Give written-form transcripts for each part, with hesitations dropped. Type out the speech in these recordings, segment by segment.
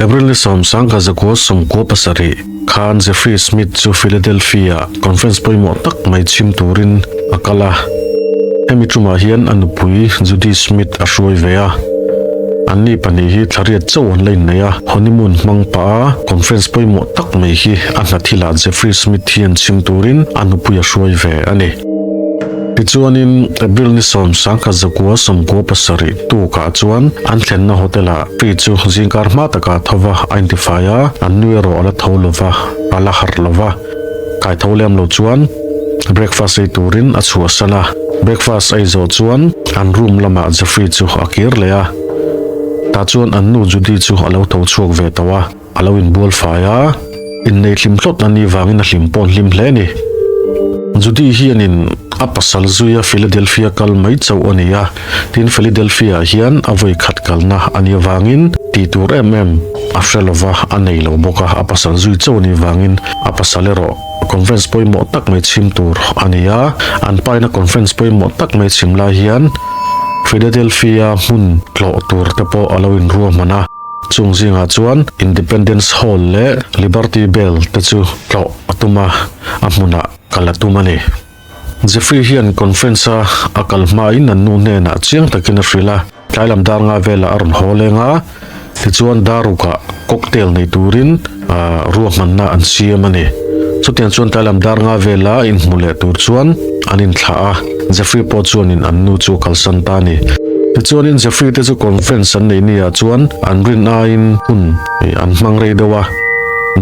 April ni 1997 khan Jeffrey Smith chu Philadelphia conference pawimawh tak mai chhim turin a kal a. Hemi tumah hian a nupui Judy Smith a hruai ve a. Anni pahnih hi thlariat chauh an la innei a, honeymoon hmang pah a conference pawimawh tak mai hi a hna thilah Jeffrey Smith hian chhim turin a nupui a hruai ve a ni. Tichuanin, April ni 1997 tukah chuan an thlenna hotel-ah Free chu zingkar hma takah tho va a intifai a, an nu erawh a la tho lo va, a la harh lo va. Kai tho lem lo chuan breakfast ei turin a chhuahsan a, breakfast a ei zawh chuan an room lamah Jeffrey chu a kir leh a, tah chuan an nu Judy chu a lo tho chhuak ve tawh a. A lo inbual fai a, innei hlim hlawt a nih vangin a hlim pawh an hlim hle a ni. Judy hianin a pasal zuia Philadelphia kal mai chauh a ni a, tin Philadelphia ah hian a vawi khat kalna a nih avangin tih tur em em a hre lova a nei lo bawk a, a pasal zui chauh a nih vangin a pasal erawh conference pawimawh tak mai chhim tur a ni a, an paina conference pawimawh tak mai chhim lai hian Philadelphia hmun tlawh tur te pawh a lo inruahman a. Chung zingah chuan Independence Hall leh Liberty Bell te chu tlawh a tum a, a hmunah kal a tum a ni. Jeffrey hian conference a a kal hmain an nu hnenah chiang takin a hrilh a, tlai lam dar nga velah a rawn haw leng a, tichuan darukah cocktail nei turin ruahmanna an siam a ni. Chutiang chuan tlai lam dar nga vela inhmu leh tur chuan an inthlah a, Jeffrey pawh chuanin an nu chu a kalsan ta a ni. Tichuanin Jeffrey te chu conference an neih niah chuan an rin aiin hun an hmang rei deuh a,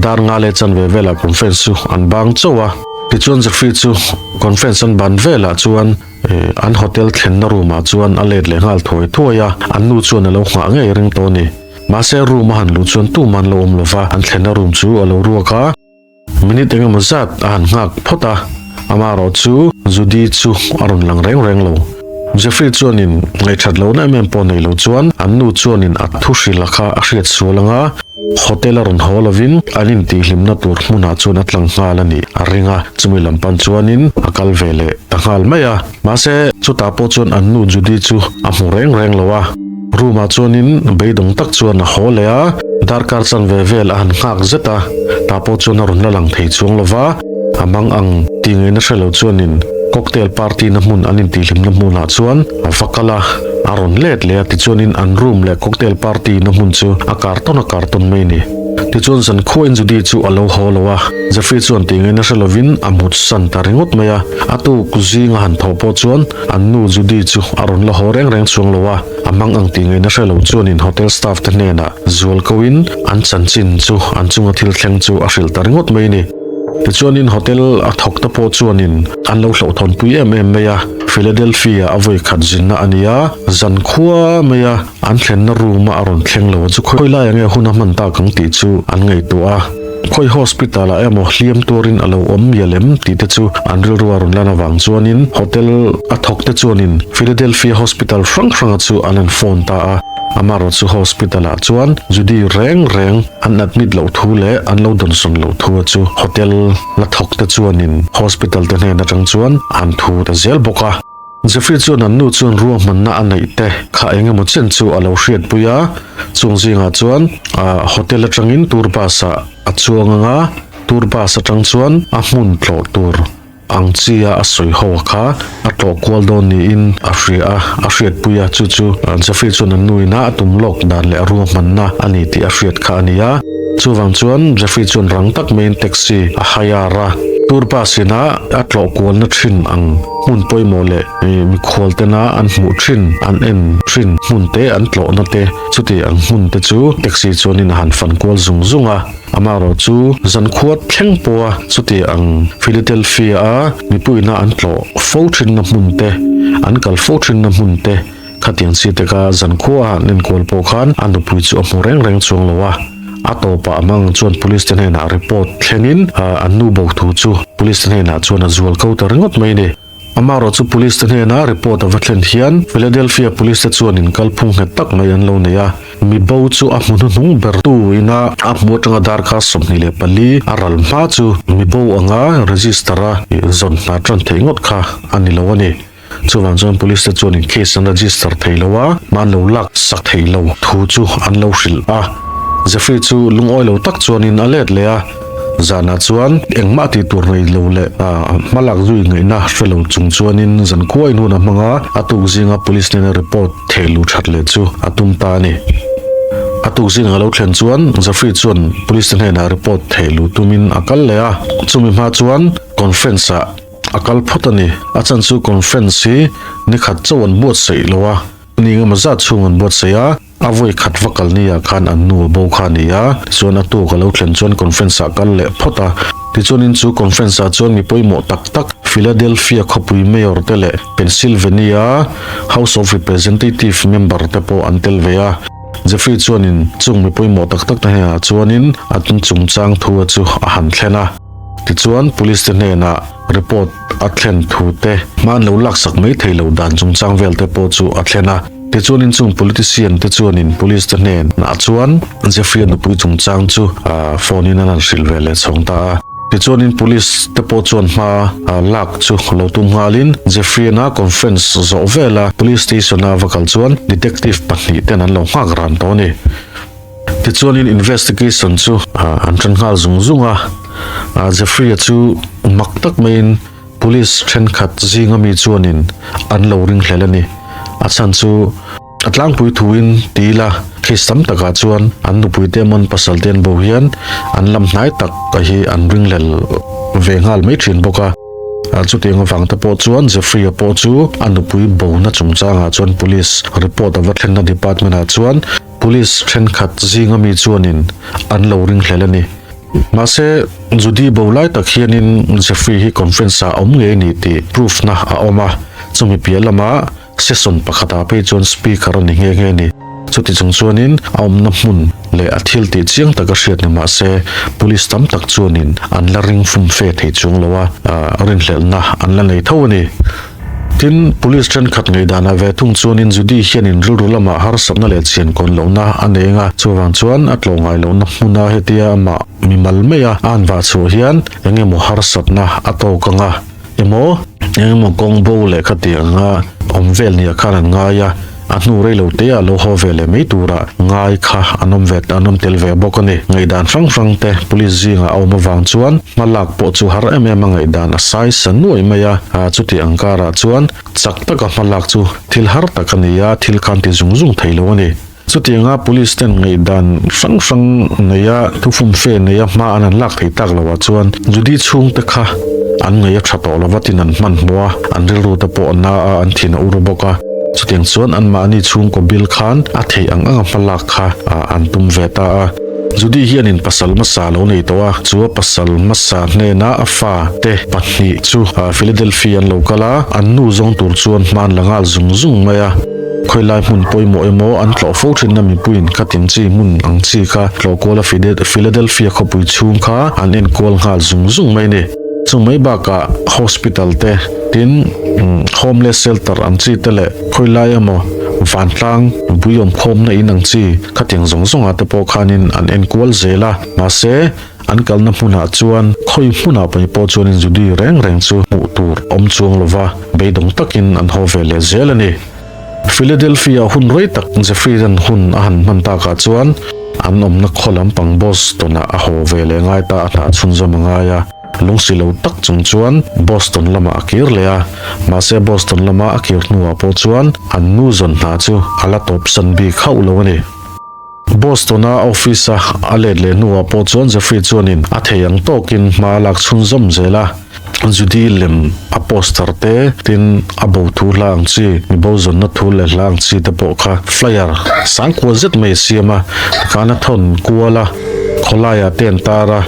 dar nga leh chanve velah conference chu an bang chauh a. Tichuan Jeffrey chu conference an ban velah chuan an hotel thlenna room ah chuan a let leh nghal thuai thuai a, an nu chuan a lo nghah ngei ring tawh a ni. Mahse room a han luh chuan tumah an lo awm lova, an thlenna room chu a lo ruak a. Minute engemaw zat a han nghak phawt a, amaherawh chu Judy chu a rawn lang reng reng lo. Jeffrey chuanin ngaihthat lohna em em pawh nei lo chuan an nu chuanin a thu hrilh a kha a hriat sual anga hotel a rawn haw lovin an intihhlimna tur hmunah chuan a tlang nghal a nih a ring a, chumi lam pan chuanin a kal ve leh ta nghal mai a. Mahse, chutah pawh chuan an nu Judy chu a hmu reng reng lo a. Room ah chuanin beidawng tak chuan a haw leh a, darkar chanve vel a han nghak zet a, tah pawh chuan a rawn la lang thei chuang lo va, a mang ang tih ngaihna hre lo chuanin cocktail party na hmun an intihhlimna hmunah chuan a va kal a, a rawn let leh a, tichuanin an room leh cocktail party na hmun chu a kartawn a kartawn mai a ni. Tichuan zankhuain Judy chu a lo haw lo a, Jeffrey chuan tih ngaihna hre lovin a mut san ta ringawt mai a, a tuk zinga han thawh pawh chuan An nu Judy chu a rawn la haw reng reng chuang lo a, a hmang ang tih ngaihna hre lo chuanin hotel staff te hnenah zual koin an chanchin chu an chunga thil thleng chu a hrilh ta ringawt mai a ni. Tichuanin hotel a thawk te pawh chuanin an lo hlauhthawnpui em em mai a, Philadelphia a vawi khat zinna a ni a, zan khua mai a an thlenna room a a rawn thleng lo chu khawi lai ange hun a hman tak ang tih chu an ngaihtuah a. Khawi hospital ah emaw hliam tuarin a lo awm mial em tih te chu an rilru a rawn lan avang chuanin hotel a thawk te chuanin Philadelphia hospital hrang hranga chu an han phone ta a, amaherawh chu hospital ah chuan Judy reng reng an admit loh thu leh an lo dawnsawn loh thu a chu hotel la thawk te chuanin hospital te hnen atang chuan an thu ta zel bawk a. Jeffrey chuan an nu chuan ruahmanna a neih te kha eng emaw chen chu a lo hriatpui a, chung zingah chuan hotel atangin tour bus ah a chuang ang a, tour bus atang chuan a hmun tlawh tur ang chi a a sawi ho a kha a tlawh kual dawn niin a hria a, a hriatpui a, chu chu Jeffrey chuan an nu ina a tum lawk dan leh a ruahmanna a ni tih a hriat kha a ni a. Chuvang chuan Jeffrey chuan rang tak maiin taxi a hire a, tour bus ina a tlawh kualna thin ang. Hmun pawimawh leh mikhual tena an hmuh thin, an en thin hmun te, an tlawhna te, chuti ang hmun te chu taxi chuanin a han fan kual zung zung a. Amaherawh chu zankhua thleng pawha chuti ang Philadelphia-a mipuina an tlawh fo thinna hmun te, an kal fo thinna hmun te, Khatiang chi te kha zankhua a han enkual pawh khan a nupui chu a hmu reng reng chuang lo a, a tawpah a hmang chuan police te hnenah report thlengin an nu bo thu chu police te hnenah chuan a zual ko ta ringawt mai a ni. Amaherawh chu police te hnena report a va thlen hian Philadelphia police te chuan inkalphung nghet tak mai an lo nei a, mi bo chu a hmu hnuhnung ber tu ina a hmu atanga darkar 24 a ral hma chu mi bo anga register a zawn hna tan theih ngawt kha a ni lo a ni. Chuvang chuan police te chuanin case an register thei lo a, hma an lo lak sak thei lo thu chu an lo hrilh a. Jeffrey chu lungawi lo tak chuanin a let leh a, zanah chuan engmah tih tur nei lo leh hmalak zui ngaihna hre lo chung chuanin zan kuain hun a hmang a, a tuk zinga police hnena report theh luh that leh chu a tum ta a ni. A tuk zinga lo thlen chuan Jeffrey chuan police te hnenah report theh luh tumin a kal leh a, chumi hma chuan conference ah a kal phawt a ni. A chan chu conference hi nikhat chauh an buatsaih lo a, ni engemaw zat chhung an buatsaih a, A vawi khat va kal ni ah khan an nu a bo kha a ni a, tichuan a tuk a lo thlen chuan conference ah kal leh phawt a. Tichuanin chu conference ah chuan mi pawimawh tak tak Philadelphia khawpui mayor te leh Pennsylvania House of Representative member te pawh an tel ve a. Jeffrey chuanin chung mi pawimawh tak tak te hnenah chuanin a chungchang thu a chu a han thlen a. Tichuan police te hnenah report a thlen thu te, hma an lo laksak mai thei lo dan chungchang vel te pawh chu a thlen a. Tichuanin chung politician te chuanin police te hnenah chuan Jeffrey-a nupui chungchang chu phone in an han hrilh ve leh chhawng ta a. Tichuanin police te pawh chuan hma lak chu lo tum nghalin Jeffrey-a conference zawh vela police station a va kal chuan detective pahnih ten an lo nghak ran tawh a ni. Tichuanin investigation chu an tan nghal zung zung a, Jeffrey-a chu mak tak maiin Police thenkhat zinga mi chuanin an lo ringhlel a ni. A chhan chu a tlangpui thuin ti ila case tam takah chuan an nupuite emaw an pasalte an bo hian an lam hnai tak hi an ringhlel ve nghal mai thin bawk a. Chutiang avang te pawh chuan Jeffrey-a pawh chu a nupui bona chungchangah chuan police report a va thlenna department-ah chuan Police thenkhat zinga mi chuanin an lo ringhlel a ni. Mahse, Judy bo lai tak hianin Jeffrey hi conference ah awm ngei ni tih proof na a awm a, chumi piah lama session pakhatah phei chuan speaker a ni nghe nghe a ni. Chuti chung chuanin a awmna hmun leh a thil tih chiang taka hriat ni mahse, police tam tak chuanin an la ring fum fe thei chuang lo a, rinhlelhna an la nei tho a ni. Tin, Police thenkhat ngaihdanah ve thung chuanin Judy hianin rilru lamah harsatna leh chiankawn lohna a nei anga, chuvang chuan a tlawh ngai lohna hmuna hetia amah mimal maia a han vah chhuah hian eng emaw harsatna a tawk anga emaw, eng emaw kawng bo leh khati anga awm vel nia khan an ngai a. A hnu rei lo te ah lo haw ve leh mai tura ngai kha an awm ve an awm tel ve bawk a ni. Ngaihdan hrang hrang te police zingah a awm avang chuan hma lak pawh chu har em em a ngaihdan a sai sa nuai mai a, chuti ang karah chuan chak taka hma lak chu thil har tak a ni a, thil khan ti zung zung thei lo a ni. Chutianga police ten ngaihdan hrang hrang neia thufumfe neia hma an han lak thei tak loah chuan Judy chhungte kha an ngaih a tha tawh lova tin an hmanhmawh a, an rilru te pawh a na a, an thin a ur bawk a. Chutiang chuan anmahni chhungkaw bil khan a theih ang anga hma lak kha an tum ve ta a. Judy hianin pasal hmasa lo nei tawh a, chu a pasal hmasa hnena a fa te pahnih chu Philadelphia an lo kal a, an nu zawng tur chuan hma an la nghal zung zung mai a. Khawilai hmun pawimawh emaw an tlawh fo thinna mipuiin khatin chi hmun ang chi kha tlawh kual a Philadelphia khawpui chhung kha an enkual nghal zung zung mai a ni. Chu mai bakah hospital te tin homeless shelter ang chi te leh khawilai emaw vantlang bui awm khawmna in ang chi khatiang zawng zawngah te pawh khanin an enkual zel a, mahse an kalna hmunah chuan khawi hmunah mai pawh chuanin Judy reng reng chu hmuh tur awm chuang lova beidawng takin an haw ve leh zel a ni. Philadelphia hun rei tak Jeffrey-a'n hun a han hman takah chuan an awmna khaw lampang Boston-ah a haw ve leh ngai ta a hnah chhunzawm a ngai a. Lungsi lo tak chung chuan Boston lamah a kir leh a, mahse Boston lama a kir hnuah pawh chuan an nu zawn hna chu a la tawpsan bik hauh lo a ni. Boston-a office-a a let leh hnuah pawh chuan Jeffrey chuanin a thei ang tawkin hma a lak chhunzawm zel a. Judy lem a poster te, tin a bo thu hla ang chi, mi bo zawnna thu leh hla ang chi te pawh kha flyer sang kual zet mai a siam a, tikhan a thawn kual a, khawlaiah te an tar a,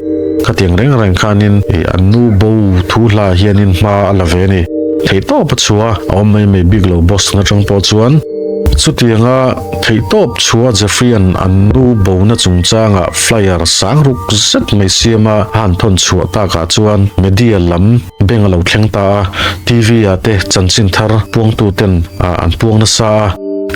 khatiang reng reng khanin ih an nu bo thu hla hianin hma a la ve a ni. Theihtawp a chhuah a, a awm mai mai bik lo Boston atang pawh chuan. Chutianga theihtawp chhuah Jeffrey-a'n an nu bona chungchangah flyer sang ruk zet mai siama a han thawn chhuah takah chuan media lam beng a lo thleng ta a, TV-ah te chanchin thar puangtuten an puang nasa a.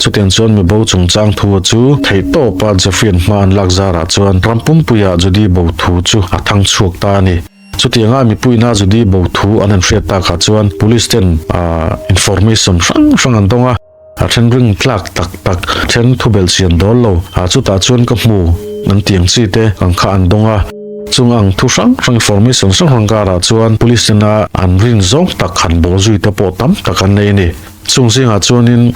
Chutiang chuan mibo chungchang thu chu theihtawpa Jeffrey-a'n hma an lak zarah chuan ram pumpuiah Judy bo thu chu a thang chhuak ta a ni. Chutianga mipuina Judy bo thu an han hriat takah chuan police ten information hrang hrang an dawng a, a then ring tlak tak tak, then thu belh chian dawl lo, chutah chuan ka hmu. an tih ang chi te ang kha an dawng a. Chung ang thu hrang hrang information hrang hrang karah chuan police tena an rin zawng tak han bawh zui te pawh tam tak an nei a ni. Chung zingah chuanin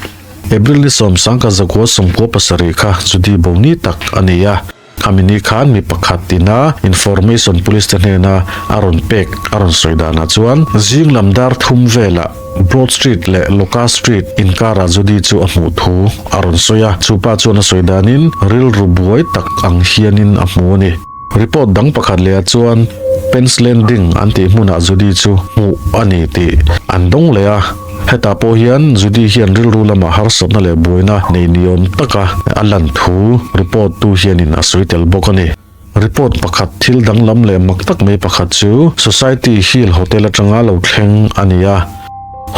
April ni sawmsangka zakua sawmkua pasarih kha Judy bo ni tak a ni a. Khami ni khan mi pakhat ina information police te hnena a rawn pek a rawn sawi danah chuan zing lam dar thum velah Broad Street leh Locust Street inkarah Judy chu a hmuh thu a rawn sawi a, chu pa chuan a sawi danin rilru buai tak ang hianin a hmu a ni. Report dang pakhat lehah chuan Penn's Landing an tih hmunah Judy chu hmuh a ni tih an dawng leh a. Hetah pawh hian Judy hian rilru lamah harsatna leh buaina nei niawm taka a lan thu report tu hianin a sawi tel bawk a ni. Report pakhat thil danglam leh mak tak mai pakhat chu Society Hill Hotel atanga lo thleng a ni a.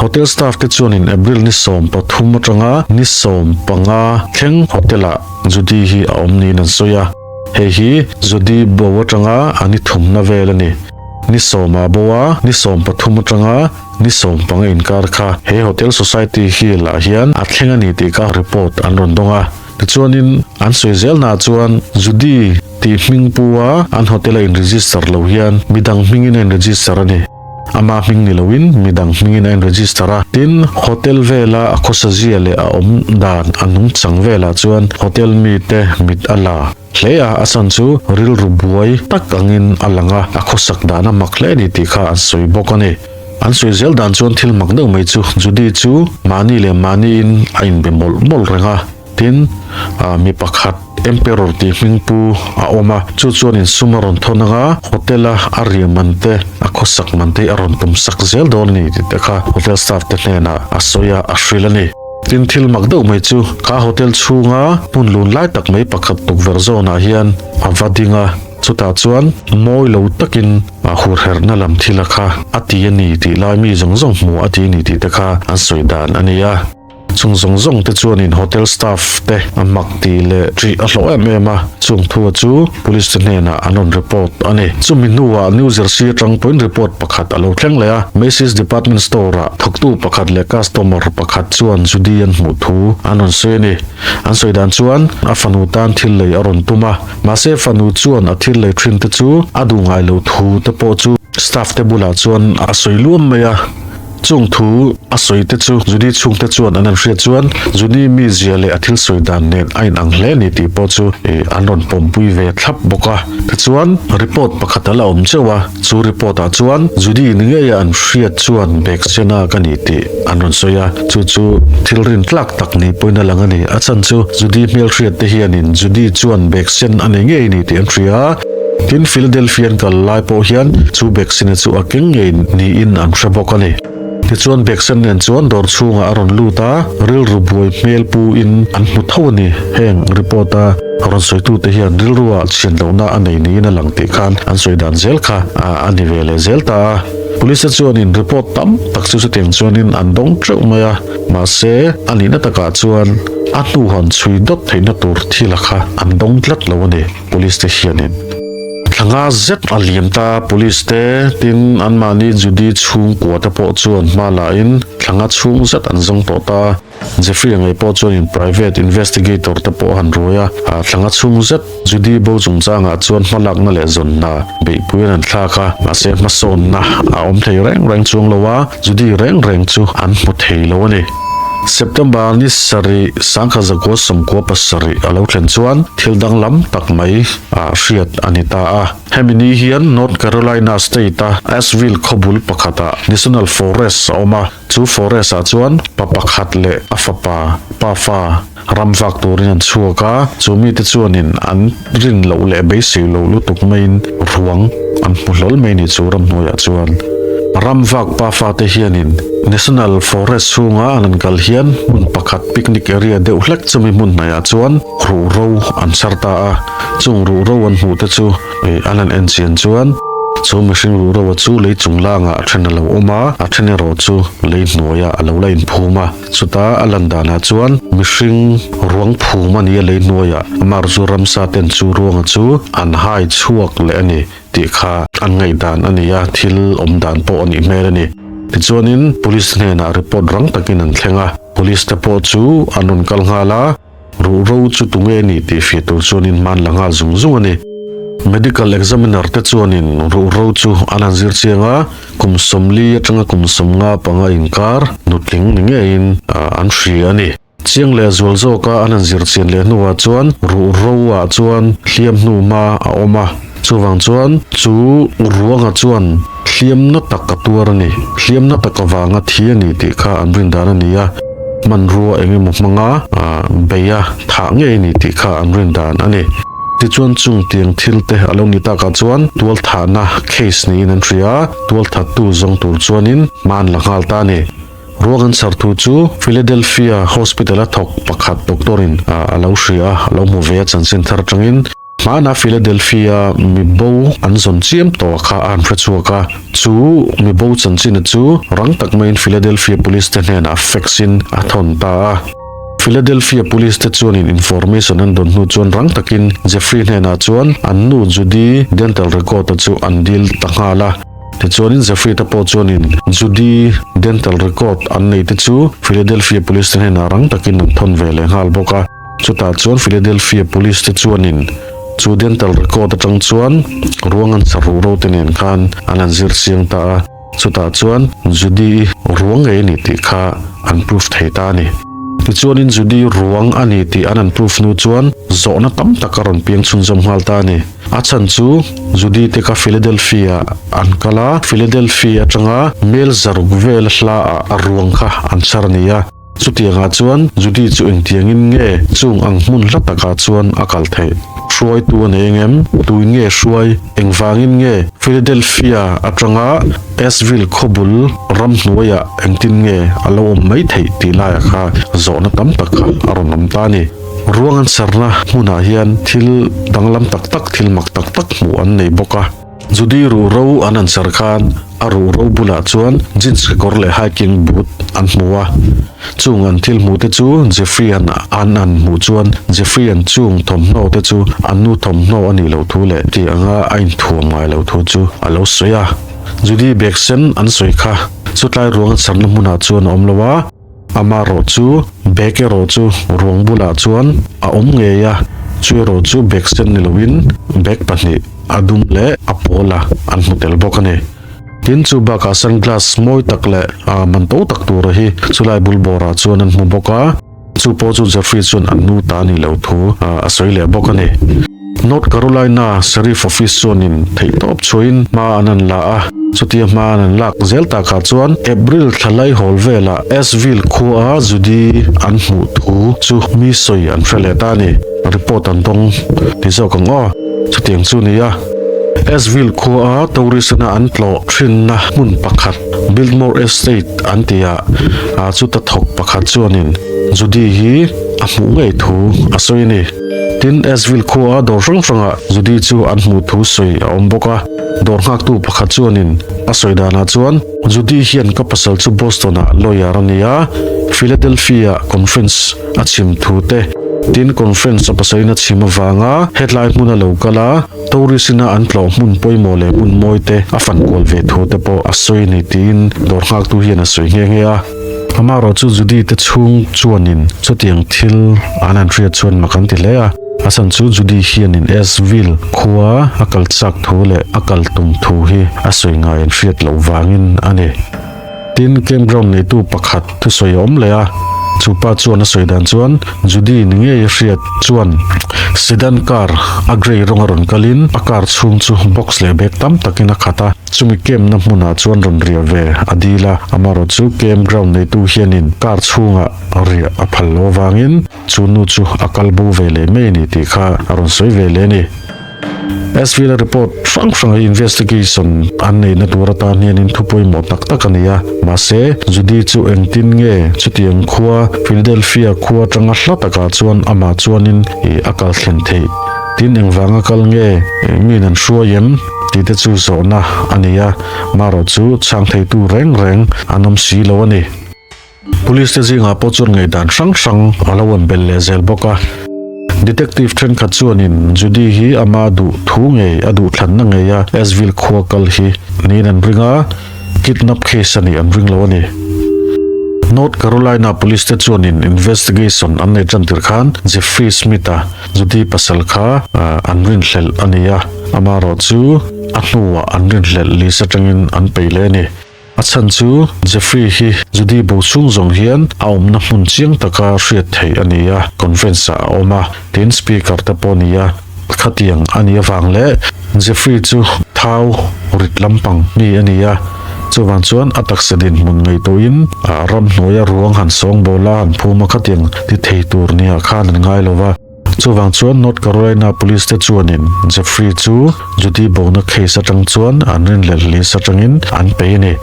Hotel staff te chuanin April ni 13 atanga ni 15 thleng hotel-ah Judy hi a awm niin an sawi a. Hei hi Judy bo atanga a ni thumna vel a ni. Ni sawma bo a, ni 13 atanga Ni 15 inkar kha he Hotel Society Hill ah hian a thleng a ni tih kha report an rawn dawng a. Tichuanin an sawi zelnaah chuan Judy tih hming pu a an hotel a in register lo hian midang hmingin a in register a ni. Ama hming ni loin midang hmingin a in register a. Tin, hotel vela a khawsa zia leh a awm dan a nungchang velah chuan hotel mite mit a la. Hle a, a chhan chu rilru buai tak angin a lang a, a khawsak dan a mak hle a ni tih kha an sawi bawk a ni. An sawi zel dan chuan thil mak deuh mai chu Judy chu mahni leh mahniin a inbe mawlh mawlh reng a, tin, mi pakhat Emperor tih hming pu a awm a, chu chuanin sum a rawn thawn ang a, hotel a a riah man te, a khawsak man te hi a rawn tum sak zel dawn a ni tih te kha hotel staff te hnenah a sawi a, a hrilh a ni. Tin thil mak deuh mai chu kha hotel chhunga hmun lun lai tak mai pakhat tukverh zawnah hian a va ding a, chutah chuan mawi lo takin a hurherhna lam thil a kha a ti a ni tih lai mi zawng zawng hmuh a ti a ni tih te kha an sawi dan a ni a. Chung zawng zawng te chuanin hotel staff te a mak tih leh ṭih a hlawh em em a, chung thua chu police te hnenah an rawn report a ni. Chumi hnuah New Jersey atang pawhin report pakhat a lo thleng leh a, Macy's department store-ah thawktu pakhat leh customer pakhat chuan Judy an hmuh thu an rawn sawi a ni. An sawi dan chuan a fanu tan thil lei a rawn tum a, mahse fanu chuan a thil lei thin te chu a duh ngai lo thu te pawh chu staff te bulah chuan a sawi luam mai a. Chung thu a sawi te chu Judy chhungte chuan an han hriat chuan Judy mizia leh a thil sawi dan nen a inang hle a ni tih pawh chu an rawn pawmpui ve thlap bawk a. Tichuan report pakhat a la awm cheuh a, chu report ah chuan Judy ni ngeia an hriat chuan bag sena ka ni tih an rawn sawi a, chu chu thil rin tlak tak ni pawhin a lang a ni. A chhan chu Judy hmelhriat te hianin Judy chuan bag sen a nei ngei a ni tih an hria a. Tin, Philadelphia an kal lai pawh hian chu vaccine chu a keng ngei niin an hre bawk a ni. Tichuan vaccine nen chuan dawr chhungah a rawn lut a, rilru buai hmel pu-in an hmu tho a ni. Heng report a rawn sawitute hian rilrua chhian lohna a nei niin a lang tih khan an sawi dan zel kha a ni ve leh zel ta a. Police te chuanin report tam tak chu chutiang chuanin an dawng teuh mai a, mahse a nihna takah chuan a hnuhawn chhui dawt theihna tur thil a kha an dawng tlat lo a ni. Police te hianin thla nga zet a liam ta, Police te tin anmahni Judy chhungkua te pawh chuan hma la in thla nga chhung zet an zawng tawh ta. Jeffrey a ngei pawh chuanin private investigator te pawh a han ruai a, thla nga chhung zet Judy bo chungchangah chuan hmalakna leh zawnna beihpui an han thlak a, mahse hmasawnna a awm thei reng reng chuang lo a, Judy reng reng chu an hmu thei lo a ni. September ni sarih sangkhat zakua 17 a lo thlen chuan thil danglam tak mai ah hriat a ni ta a. Hemi ni hian North Carolina state-a Asheville khawbul pakhatah National Forest a awm a, chu forest-ah chuan pa pakhat leh a fapa pafa ram vak turin an chhuak a, chu mite chuanin an rin loh leh beisei loh lutuk maiin ruang an hmu hlawl mai ni chu ramhnuaiah chuan. Ram vak pafa te hianin National Forest chhunga an an kal hian hmun pakhat picnic area deuh hlek chumi hmun hnaihah chuan ruhro an chhar ta a, chung ruhro an hmuh te chu an han en chian chuan chu mihring ruhro chu lei chung langah a then a lo awm a, a then erawh chu lei hnuaiah a lo la inphum a. Chuta a lan danah chuan mihring ruang phum a ni a lei hnuaiah amah chu ramsa ten chu ruanga chu an hai chhuak leh a ni tih kha an ngaihdan a ni a, thil awm dan pawh a nih hmel a ni. Tichuanin police hnenah report rang takin an thleng a, police te pawh chu an rawn kal nghal a. Ruhro chu tunge a nih tih fiah tur chuanin hman la nghal zung zung a ni. Medical examiner te chuanin ruhro chu an han zir chiang a, kum 40 atanga kum 55 inkar nutling ni ngeiin an hria a ni. Chiang leh zual zawka an han zir chian leh hnuah chuan ruhro ah chuan hliam hnu hma a awm a, chuvang chuan chu ruanga chuan Hliam na tak a tuar a ni. Hliam na tak avanga thi a ni tih kha an rin dan a ni a, hmanrua eng emaw hmanga bei a thah ngei a ni tih kha an rin dan a ni. Tichuan chung tiang thil te a lo ni takah chuan tualthahna case niin an hria a, tualthattu zawng tur chuanin hma an la nghal ta a ni. Ruang an chhar thu chu Philadelphia Hospital a thawk pakhat doctor in a lo hria a, a lo hmu ve a chanchin thar atangin. Hmana Philadelphia mi bo an zawn chiam tawh kha a han hre chhuak a, chu mi bo chanchina chu rang tak maiin Philadelphia Police te hnenah fax in a thawn ta a. Philadelphia Police te chuanin information an dawn hnu chuan rang takin Jeffrey hnenah chuan an nu Judy dental record a chu an dil ta nghal a. Tichuanin Jeffrey te pawh chuanin Judy dental record an nei te chu Philadelphia Police te hnenah rang takin an thawn ve leh nghal bawk a. Chutah chuan Philadelphia Police te chuanin chu dental record atang chuan ruang an char ruh ro te nen khan an han zir chiang ta a, chutah chuan Judy i ruang ngei a ni tih kha an proof thei ta a ni. Tichuanin Judy ruang a ni tih an han proof hnu chuan zawhna tam tak a rawn piang chhunzawm nghal ta a ni. A chhan chu Judy te kha Philadelphia an kal a, Philadelphia atanga mel zaruk vel hla ah a ruang kha an char a ni a. Chutiangah chuan Judy chu engtiangin nge chung ang hmun hla takah chuan a kal theih? Hruaitu a nei engem? Tuin nge hruai? Engvangin nge Philadelphia atanga Asheville khawbul ramhnuaiah engtin nge a lo awm mai theih tih laiah kha zawhna tam tak kha a rawn awm ta a ni. Ruang an sarna hmunah hian thil danglam tak tak, thil mak tak tak hmuh an nei bawk a. Judy ruh ro an han char khan a ruh ro bulah chuan jeans kekawr leh hiking boot an hmu a. Chung an thil hmuh te chu Jeffrey an an an hmuh chuan Jeffrey an chung thawmhnaw te chu an nu thawmhnaw a nih loh thu leh tih anga a inthuam ngai loh thu chu a lo sawi a. Judy bag sen an sawi kha chutlai ruang a charna hmunah chuan a awm lo a. Ama erawh chu bag erawh chu ruang bulah chuan a awm ngei a, chu erawh chu bag sen ni loin bag pahnih a dum leh a pawl a an hmu tel bawk a ni. Tin, chu bakah sunglass mawi tak leh man to tak tura hi chulai bul bawrah chuan an hmu bawk a. Chu pawh chu Jeffrey chuan an nu ta a nih loh thu a sawi leh bawk a ni. North Carolina Sheriff Office chuanin theihtawp chhuahin hma an han la a, chutia hma an han lak zel takah chuan April thla laihawl velah Asheville khua Judy an hmuh thu chu mi sawi an hre leh ta a ni. Report an dawng ti zawk ang aw. Chutiang chu ni a, Asheville khua tourist-na an tlawh thinna hmun pakhat Biltmore Estate an ti a, chuta thawk pakhat chuanin Judy hi a hmuh ngei thu a sawi a ni. Tin, Asheville khua dawr hrang hrangah Judy chu an hmuh thu sawi a awm bawk a, dawr nghaktu pakhat chuanin a sawi danah chuan, Judy hian ka pasal chu Boston-ah lawyer a ni a, Philadelphia-ah conference a chhim thu te, tin conference a pasalin a chhim avanga hetlai hmuna lo kal a, tourist ina an tlawh hmun pawimawh leh hmun mawi te a fan kual ve thu te pawh a sawi a ni tiin dawr nghaktu hian a sawi nghe nghe a. Amaherawh chu Judy te chhung chuanin chutiang thil an han hriat chuan mak an ti hle a, a chhan chu Judy hianin Asheville khua a kal chak thu leh a kal tum thu hi a sawi ngai an hriat loh vangin a ni. Tin, campground neitu pakhat thusawi a awm leh a, chu pa chuan a sawi dan chuan Judy ni ngei a hriat chuan sedan car a grey rawng a rawn kalin a car chhung chu box leh bag tam takin a khat a, chumi camp na hmunah chuan rawn riah ve a dil a, amaherawh chu campground neitu hianin car chhungah riah a phal loh avangin chu nu chu a kal bo ve leh mai a ni tih kha a rawn sawi ve leh a ni. Asheville-a report hrang hrang hi investigation an neihna tur atan hianin thu pawimawh tak tak a ni a, mahse Judy chu engtin nge chutiang khua Philadelphia khua atanga hla takah chuan amah chuanin ih a kal thlen theih? Tin engvanga kal nge miin an hruai em? tih te chu zawhna a ni a, marawh chu chhang theitu reng reng an awm si lo a ni. Police te zingah pawh chuan ngaihdan hrang hrang a lo an belh leh zel bawk a. Detective thenkhat chuanin Judy hi ama duh thu ngei a duh thlanna ngei a Asheville khua kal hi niin an ring a, kidnap case a nih an ring lo a ni. North Carolina Police te chuanin investigation an nei tan tir khan Jeffrey Smith-a Judy pasal kha an rinhlelh a ni a, amaherawhchu a hnuah an rinhlelh list atangin an peih leh a ni. A chhan chu Jeffrey hi Judy bo chhung zawng hian a awmna hmun chiang taka hriat theih a ni a, conference ah a awm a, tin speaker te pawh a ni a, khatiang a nih avang leh Jeffrey chu thau rit lampang mi a ni a, chuvang chuan a taksa dinhmun ngaihtuahin ramhnuaia ruang han sawngbawl a, han phum a, khatiang ti thei tur nia khan an ngai lo va. Chuvang chuan North Carolina Police te chuanin Jeffrey chu Judy bona case atang chuan an rinhlelh list atangin an pe a ni.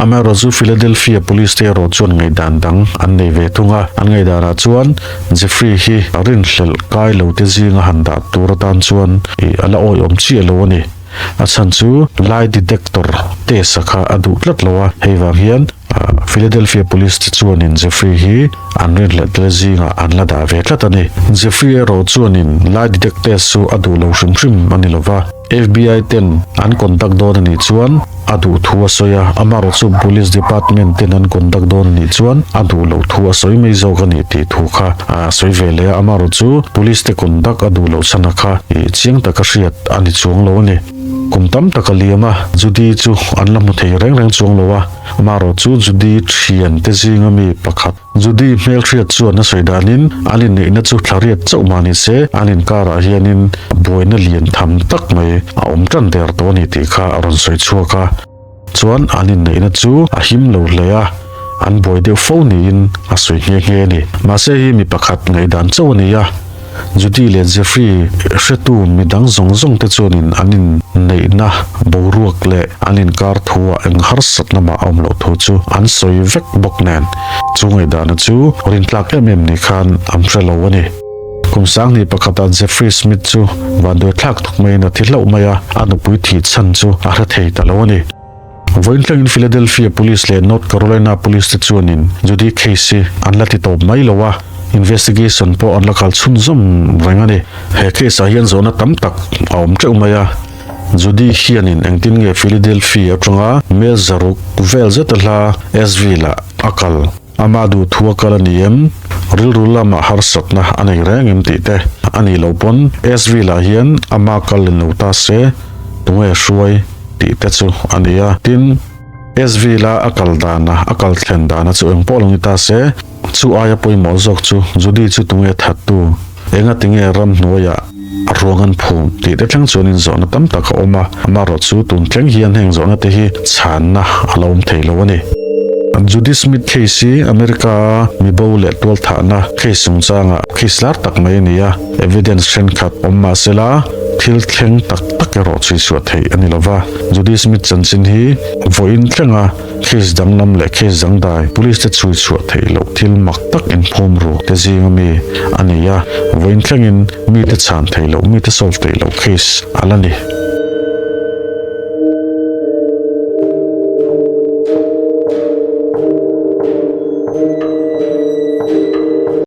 Amaherawhchu Philadelphia Police te erawh chuan ngaihdan dang an nei ve thung a, an ngaihdanah chuan Jeffrey hi rinhlelh kai lo te zinga han dah tur atan chuan a la awihawm chiah lo a ni. A chhan chu lie detector test a kha a duh tlat lo a, hei vang hian Philadelphia Police te chuanin Jeffrey hi an rinhlelh tel zingah an la dah ve tlat a ni. Jeffrey erawh chuanin lie detect test chu a duh lo hrim hrim a ni lo va, FBI ten an conduct dawn a nih chuan a duh thu a sawi a, amaherawh chu Police Department ten an conduct dawn a nih chuan a duh loh thu a sawi mai zawk a ni tih thu kha a sawi ve leh a, amaherawh chu Police te conduct a duh loh chhan a kha chiang taka hriat a ni chuang lo a ni. Kum tam tak a liam a, Judy chu an la hmu thei reng reng chuang lo a, amaherawh chu Judy thian te zinga mi pakhat, Judy hmelhriat chuan a sawi danin an inneihna chu thla riat chauh mah ni se, an inkarah hianin buaina lian tham tak mai a awm tan der tawh a ni tih kha a rawn sawi chhuak a. Chuan an inneihna chu a him lo hle a, an buai deuh fo niin a sawi nghe nghe a ni. Mahse hi mi pakhat ngaihdan chauh a ni a, Judy leh Jeffrey hretu mi dang zawng zawng te chuanin an inneihna boruak leh an inkar thuah eng harsatna mah a awm loh thu chu an sawi vek bawk nen, chu ngaihdana chu rintlak em em ni khan an hre lo a ni. Kum sanghnih pakhatah Jeffrey Smith chu vanduai thlak tuk maiin a thi hlauh mai a, a nupui thih chhan chu a hre thei ta lo a ni. Vawiin tlangin Philadelphia Police leh North Carolina Police te chuanin Judy case hi an la ti tawp mai lo a, investigation pawh an la kal chhunzawm reng a ni. He case ah hian zawhna tam tak a awm teuh mai a, Judy hianin engtin nge Philadelphia atanga mel zaruk vel zeta hla Asheville ah a kal? Amah duh thu a kal a ni em? Rilru lamah harsatna a nei reng em tih te a nih loh pawn SV lah hian ama kal in lo ta se tunge hruai tih te chu a ni a. Tin, SV la a kal dana a kal thlen dana chu engpawh lo ni ta se, chu aia pawimawh zawk chu Judy chu tunge thattu? Engati nge ramhnuaiah a ruang an phum tih te thleng chuan inzawhna tam tak a awm a, amaherawh chu tun thleng hian heng zawhna te hi chhanna a la awm thei lo a ni. Judy Smith case hi America-a mibo leh tualthahna case chungchanga case lar tak mai a ni a, evidence thenkhat awm mah sela thil thleng tak tak erawh chhuichhuah theih a ni lo va. Judy Smith chanchin hi vawiin thlenga Case danglam leh case dangdai police te chhui chhuah theih loh thil mak tak inphum ru te zinga mi a ni a, vawiin thlengin mite chhan theih loh, mite solve theih loh case a la ni.